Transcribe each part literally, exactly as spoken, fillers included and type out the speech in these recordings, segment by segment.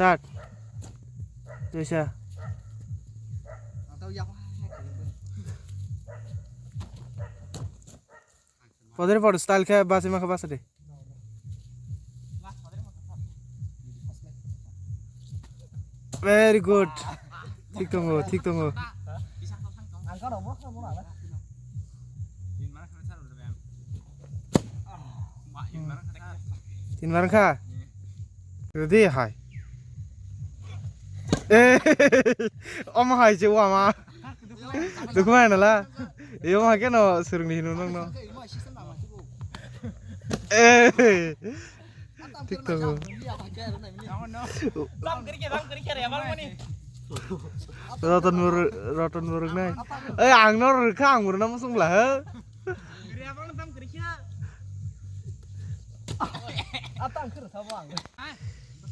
Start. Tuisa. Podre pod style khe basi ma khe basa de. Very good. Thik tongo, thik tongo. Tin mar kha. Ready hai. Eh, omo hai se wama. Dukuma nala. Iyo ma keno surung ni hinu nong no. Eh. Thik tongo. Roton mur roton muruk nai. Eh, ang no rikha ang murna musung bla he.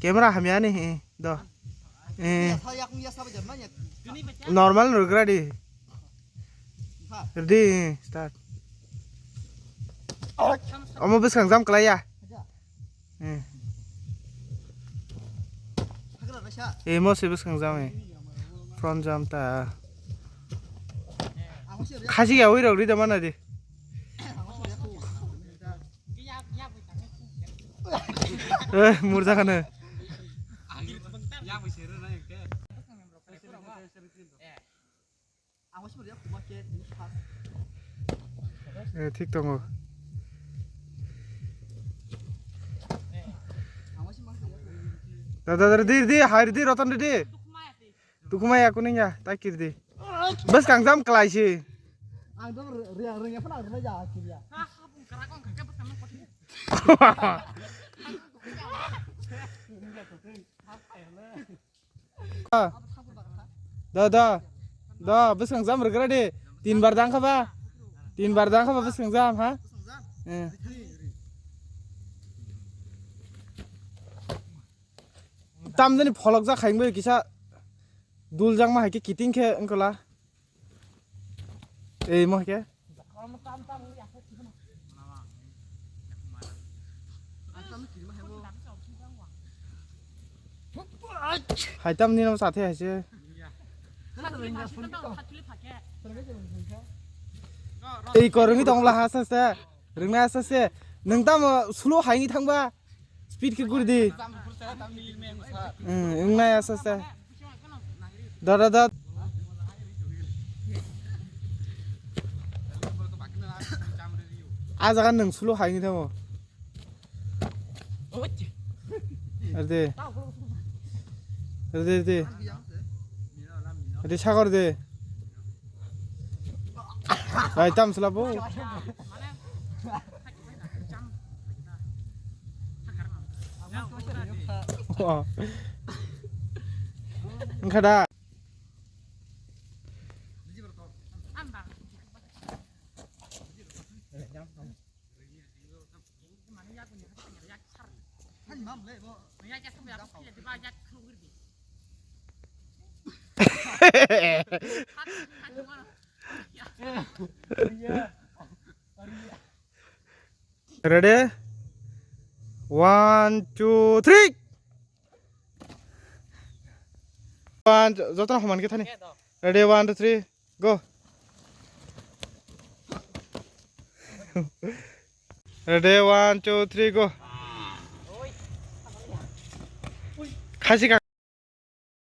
Camera hamya ni he do. Eh. Normal no rikra di. Ready, start. Omo bwskang jam kwlai ya. Eh. Eh, mo se bwskang jam eh. Front jam ta. Khasi ya wi rok ri da mana di. Eh, murja khana. Eh, thik tongo. Da, da, da, di, di, hai, di, Roton, di, di. Tukumaya kuning ya, takir di. Bwskang jam kwlai si. Ang dong ri-, ri-, ri-, phano ang ri-, ya, kiri ya. Da, da, da, bwskang jam rwgra de. Tin bar dang kha ba? Tin bar dang kha ba bwskang jam, ha? Eh. Tam jani pholok jak hai wngwi kisa dul jak ma hai khe kiting khe wngkha la. Ei mo khe. Hai tam ni no sa the hai se. Ei korongwi tong la ha sa se. Rwngna sa se. Nwng tamo slow hai ni thang ba. Speed khe guri di. Hmm, wngnai aste aste. Da, da, da. A jaga nwng slow hai ni tamo. Erde. Erde, erde. Erde sagor de. Bai tam sla bo. Wah. Wngkha da. Ready? One, two, three. One, jotono homan khe thani. Ready, one, two, three, go. Ready, one, two, three, go. Khasi